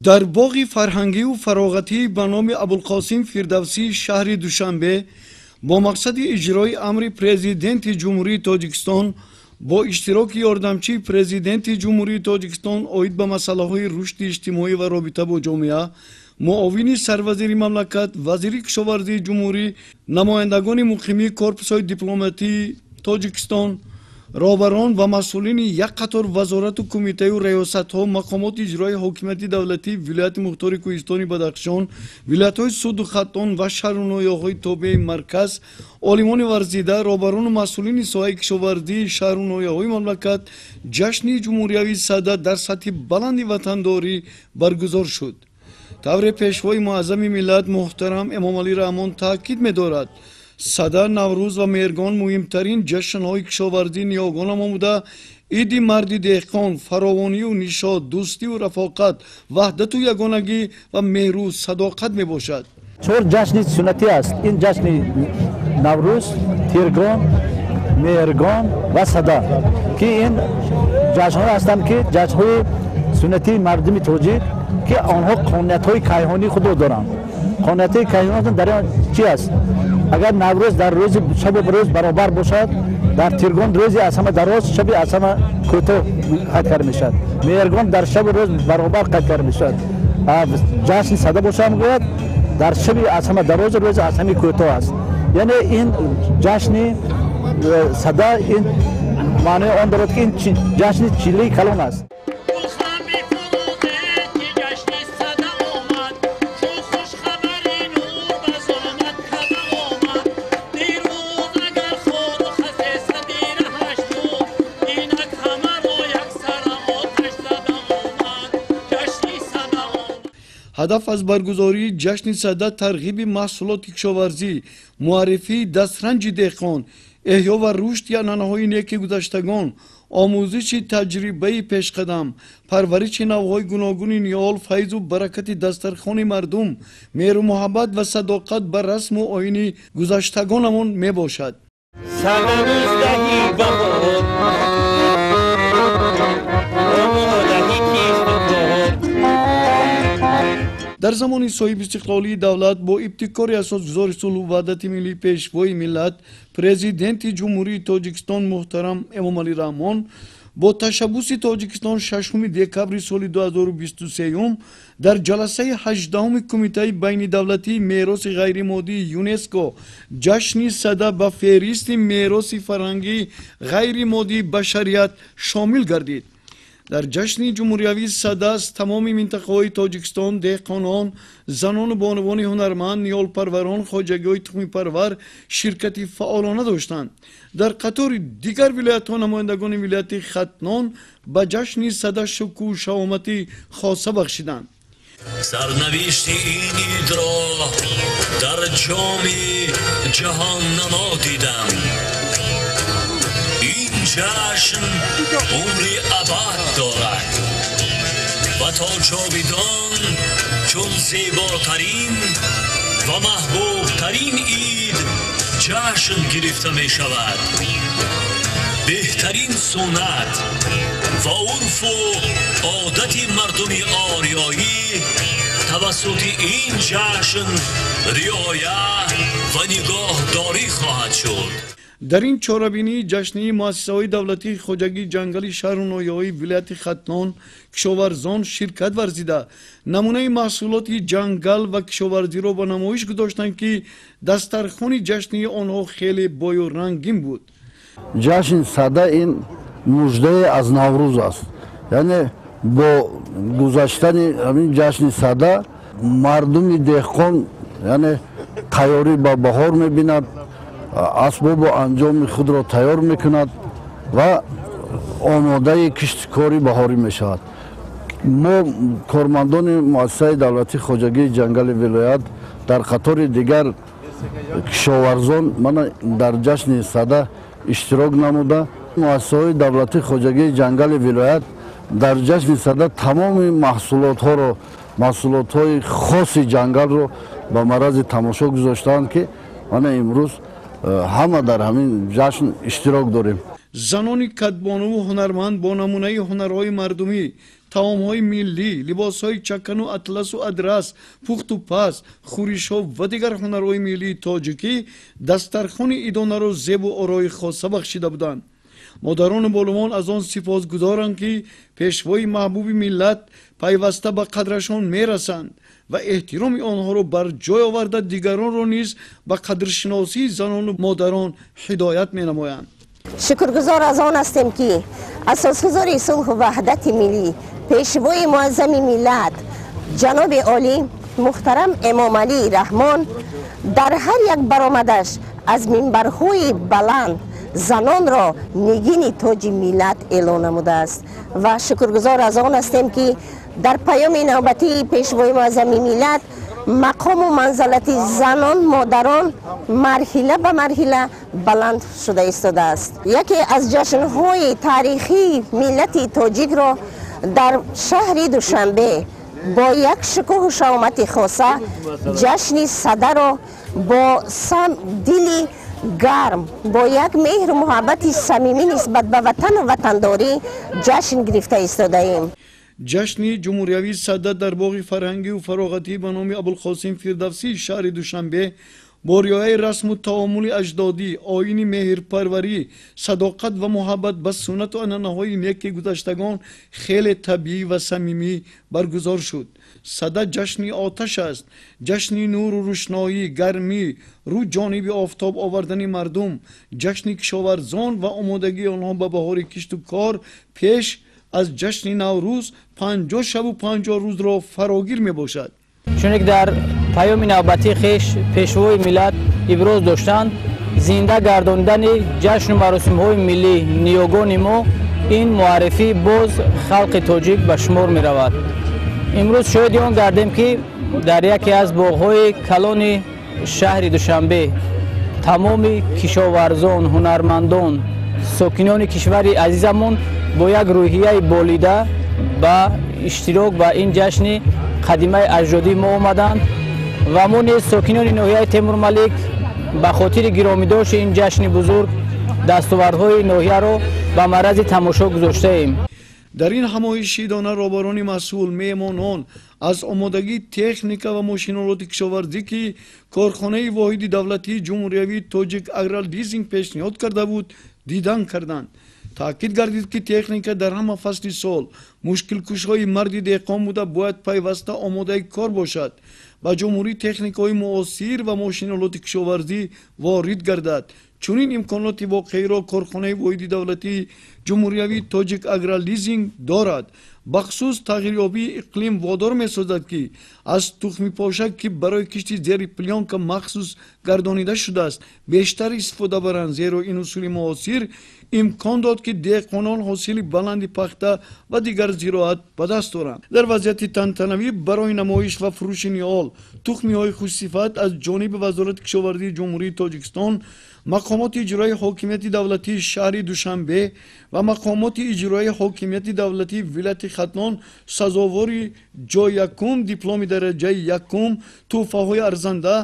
Дар боғи фарҳангию фароғатӣ ба номи Абулқосим Фирдавсии шаҳри Душанбе бо мақсади иҷрои амри Президенти Ҷумҳурии Тоҷикистон бо иштироки ёрдамчии Президенти Ҷумҳурии Тоҷикистон оид ба масъалаҳои рушди иҷтимоӣ ва робита бо ҷомеа, муовини сарвазири мамлакат, вазири кишоварзии ҷумҳурӣ, намояндагони муқимии корпусҳои дипломатии Тоҷикистон, роҳбарон ва масъулини як қатор вазорату кумитаю раёсатҳо, мақомоти иҷрои ҳокимияти давлатии вилояти мухтори Кӯҳистони Бадахшон, вилоятҳои Суғду Хатлон ва шаҳру ноҳияҳои тобеи марказ, олимони варзида, роҳбарону масъулини соҳаи кишоварзии шаҳру ноҳияҳои мамлакат ҷашни ҷумҳуриявии Сада дар сатҳи баланди ватандорӣ баргузор шуд. Тавре Пешвои муаззами миллат муҳтарам Эмомалӣ Раҳмон таъкид медорад, Сада, Наврӯз ва Меҳргон муҳимтарин ҷашнҳои кишоварзии ниёгонамон буда, иди марди деҳқон, фаровонию нишот, дӯстию рафоқат, ваҳдату ягонагӣ ва меҳру садоқат мебошад. Чор ҷашни суннатӣ аст. Ин ҷашни Наврӯз, Тиргон, Меҳргон ва Сада, ки ин ҷашнҳое ҳастанд, ки ҷашнҳои суннатии мардуми тоҷик, ки онҳо қонуниятҳои кайҳонии худро доранд. Қонуниятҳои кайҳонӣ дар он чи аст? Агар Наврӯз дар рӯзи шабу рӯз баробар бошад, дар Тиргон рӯзи аз ҳама дароз, шаби аз ҳама кӯтоҳ қайд карда мешавад. Меҳргон дар шабу рӯз баробар қайд карда мешавад. Ҷашни Сада бошад, мегӯяд, дар шаби аз ҳама дароз, рӯзи аз ҳама кӯтоҳ аст. Яъне ин ҷашни Сада ин маънои он дорад, ки ин ҷашни чиллаи калон аст. Ҳадаф аз баргузории ҷашни Сада тарғиби маҳсулоти кишоварзӣ, муаррифии дастранҷи деҳқон, эҳё ва рушди анъанаҳои неки гузаштагон, омӯзиши таҷрибаи пешқадам, парвариши навъҳои гуногуни ниҳол, файзу баракати дастархони мардум, меҳру муҳаббат ва садоқат ба расму оини гузаштагонамон мебошад. Дар замони соҳибистиқлолии давлат бо ибтикори асосгузори сулҳу ваҳдати миллӣ, Пешвои миллат, Президенти Ҷумҳурии Тоҷикистон муҳтарам Эмомалӣ Раҳмон бо ташаббуси Тоҷикистон 6 декабри соли 2023 дар ҷаласаи 18-уми Кумитаи байнидавлатии мероси ғайримоддии ЮНЕСКО ҷашни Сада ба феҳристи мероси фарҳангии ғайримоддии башарият шомил гардид. Дар ҷашни ҷумҳуриявии Сада аз тамоми минтақаҳои Тоҷикистон деҳқонон, занону бонувони ҳунарманд, ниҳолпарварон, хоҷагиҳои тухмипарвар ширкати фаъолона доштанд. Дар қатори дигар вилоятҳо намояндагони вилояти Хатлон ба ҷашни Сада шукӯҳу шаҳомати хоса бахшиданд. Сарнавишти ин идро дар ҷоми ҷаҳоннамо дидам. Ин ҷашн умри абад дорад ва то ҷовидон чун зеботарин ва маҳбубтарин ид ҷашн гирифта мешавад. Беҳтарин суннат ва урфу одати мардуми ориёӣ тавассути ин ҷашн риоя ва нигоҳдорӣ хоҳад шуд. Дар ин чорабинии ҷашнии муассисаҳои давлатии хоҷагии ҷангали шаҳру ноҳияҳои вилояти Хатлон кишоварзон ширкат варзида, намунаи маҳсулоти ҷангал ва кишоварзиро ба намоиш гузоштанд, ки дастархони ҷашнии онҳо хеле бою рангин буд. Ҷашни Сада ин муждае аз Наврӯз аст. Яъне бо гузаштани ҳамин ҷашни Сада мардуми деҳқон, яъне тайёрӣ ба баҳор мебинад, асбобу анҷоми худро тайёр мекунад ва омодаи киштикори баҳорӣ мешавад. Мо, кормандони муассисаи давлатии хоҷагии ҷангали вилоят, дар қатори дигар кишоварзон мана дар ҷашни Сада иштирок намуда, муассисаҳои давлатии хоҷагии ҷангали вилоят дар ҷашни Сада тамоми маҳсулотҳоро, маҳсулотҳои хоси ҷангалро ба маррази тамошо гузоштаанд, ки мана имрӯз ҳама дар ҳамин ҷашн иштирок дорем. Занони кадбонуву ҳунарманд бо намунаи ҳунарҳои мардумӣ, Таомҳои миллӣ, либосҳои чакану атласу адрас, пухту паз, хӯришҳо ва дигар ҳунарҳои миллии тоҷикӣ дастархони идонаро зебу орои хоса бахшида буданд. Модарону бонувон аз он сипосгузоранд, ки пешвои маҳбуби миллат пайваста ба қадрашон мерасанд ва эҳтироми онҳоро бар ҷой оварда, дигаронро низ ба қадршиносии занону модарон ҳидоят менамоянд. Шукргузор аз он ҳастем, ки асосгузори сулҳу ваҳдати миллӣ, пешвои муаззами миллат, ҷаноби олӣ муҳтарам Эмомалӣ Раҳмон дар ҳар як баромадаш аз минбарҳои баланд занонро нигини тоҷи миллат эълон намудааст. Ва шукргузор аз он ҳастем, ки дар паёми навбатии пешвои муаззами миллат мақому манзалати занон, модарон марҳила ба марҳила баланд шуда истодааст. Яке аз ҷашнҳои таърихии миллати тоҷикро дар шаҳри Душанбе бо як шукӯҳу шаомати хоса ҷашни Садаро бо дили гарм, бо як меҳру муҳаббати самимӣ нисбат ба ватану ватандорӣ ҷашн гирифта истодаем. Ҷашни ҷумҳуриявии Сада дар боғи фарҳангию фароғатӣ ба номи Абулқосим Фирдавсии шаҳри Душанбе бо риояи расму таомули аҷдодӣ, оини меҳрпарварӣ, садоқат ва муҳаббат ба суннату анъанаҳои неки гузаштагон хеле табиӣ ва самимӣ баргузор шуд. Сада ҷашни оташ аст, ҷашни нуру рӯшноӣ, гармӣ, рӯ ҷониби офтоб овардани мардум, ҷашни кишоварзон ва омодагии онҳо ба баҳори кишту кор пеш аз ҷашни Наврӯз 50 шабу 50 рӯзро фарогир мебошад. Чуне ки дар паёми навбатии хеш пешвои миллат иброз доштанд, зинда гардонидани ҷашну маросимҳои миллӣ ниёгони мо ин муаррифии боз халқи тоҷик ба шумор меравад. Имрӯз шоҳиди он гардем, ки дар яке аз боғҳои калони шаҳри Душанбе тамоми кишоварзон, ҳунармандон, сокинони кишвари азизамон бо як рӯҳияи болида ба иштирок ба ин ҷашни қадимаи аҷдодии мо омаданд ва мо низ сокинони ноҳияи Темурмалик ба хотири гиромидошти ин ҷашни бузург дастовардҳои ноҳияро ба маррази тамошо гузоштаем. Дар ин ҳамоиши идона роҳбарони масъул, меҳмонон аз омодагии техника ва мошинолоти кишоварзӣ, ки корхонаи воҳиди давлатии ҷумҳуриявии Тоҷик Агролизинг пешниҳод карда буд, дидан карданд. Таъкид гардид, ки техника дар ҳама фасли сол мушкилкушҳои марди деҳқон буда, бояд пайваста омодаи кор бошад. Ба ҷумҳурӣ техникаҳои муосир ва мошинолоти кишоварзӣ ворид гардад. Чунин имконоти воқеиро корхонаи воҳиди давлатии ҷумҳуриявии Тоҷик Агролизинг дорад. Бахусус тағйирёбии иқлим водор месозад, ки аз тухмипошак, ки барои кишти зери плёнка махсус гардонида шудааст, бештар истифода баранд, зеро ин усули муосир имкон дод, ки деҳқонон ҳосили баланди пахта ва дигар зироат ба даст оранд. Дар вазъияти тантанавӣ барои намоиш ва фурӯши ниҳол, тухмиҳои хушсифат аз ҷониби Вазорати кишоварзии Ҷумҳурии Тоҷикистон, мақомоти иҷроии ҳокимияти давлатии шаҳри Душанбе ва мақомоти иҷроии ҳокимияти давлатии вилояти Хатлон сазовори ҷои якум, дипломи дараҷаи якум, тӯҳфаҳои арзанда,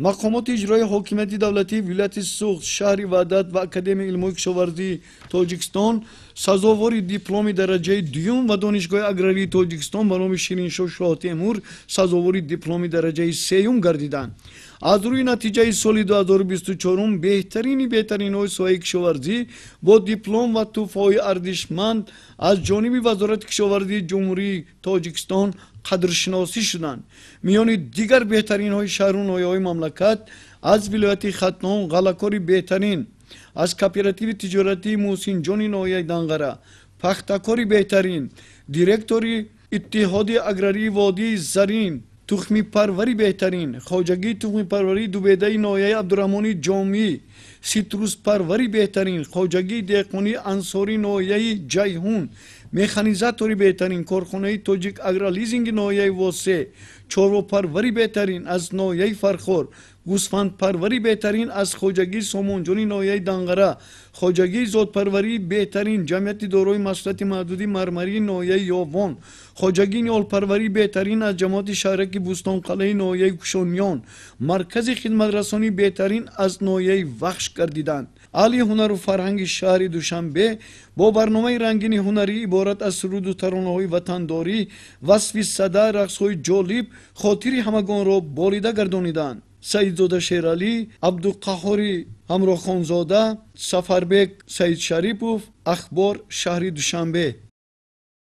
мақомоти иҷроии ҳокимияти давлатии вилояти Суғд, шаҳри Ваҳдат ва Академияи илмҳои кишоварзии Тоҷикистон сазовори дипломи дараҷаи дуюм ва Донишгоҳи аграрии Тоҷикистон ба номи Шириншоҳ Шоҳтемур сазовори дипломи дараҷаи сеюм гардиданд. Аз рӯи натиҷаи соли 2024 беҳтарини беҳтаринҳои соҳаи кишоварзӣ бо диплом ва тӯҳфаҳои арзишманд аз ҷониби Вазорати кишоварзии Ҷумҳурии Тоҷикистон қадршиносӣ шуданд. Миёни дигар беҳтаринҳои шаҳру ноҳияҳои мамлакат аз вилояти Хатлон ғаллакори беҳтарин, аз кооперативи тиҷоратии Муҳсинҷони ноҳияи Данғара пахтакори беҳтарин, директори Иттиҳоди аграрии водии Зарин, тухмипарвари беҳтарин, хоҷагии тухмипарварии Дубедаи ноҳияи Абдураҳмони Ҷомӣ, ситруспарвари беҳтарин, хоҷагии деҳқонии Ансорӣ ноҳияи Ҷайҳун, механизатори беҳтарин, корхонаи Тоҷик Агролизинги ноҳияи Восе, чорвопарвари беҳтарин аз ноҳияи Фархор, гӯсфандпарвари беҳтарин аз хоҷагии Сомонҷони ноҳияи Данғара, хоҷагии зодпарварии беҳтарин ҷамъияти дорои масъулияти маҳдуди Мармарии ноҳияи Ёвон, хоҷагии ниҳолпарварии беҳтарин аз ҷамоати шаҳраки Бӯстонқалъаи ноҳияи Кушониён, маркази хидматрасонии беҳтарин аз ноҳияи Вахш гардиданд. Аҳли ҳунару фарҳанги шаҳри Душанбе бо барномаи рангини ҳунарӣ, иборат аз суруду таронаҳои ватандорӣ, васфи Сада, рақсҳои ҷолиб хотири ҳамагонро болида гардониданд. Саидзода Шералӣ, Абдуқаҳҳори Ҳамроҳхонзода, Сафарбек Саидшарипов, «Ахбор», шаҳри Душанбе.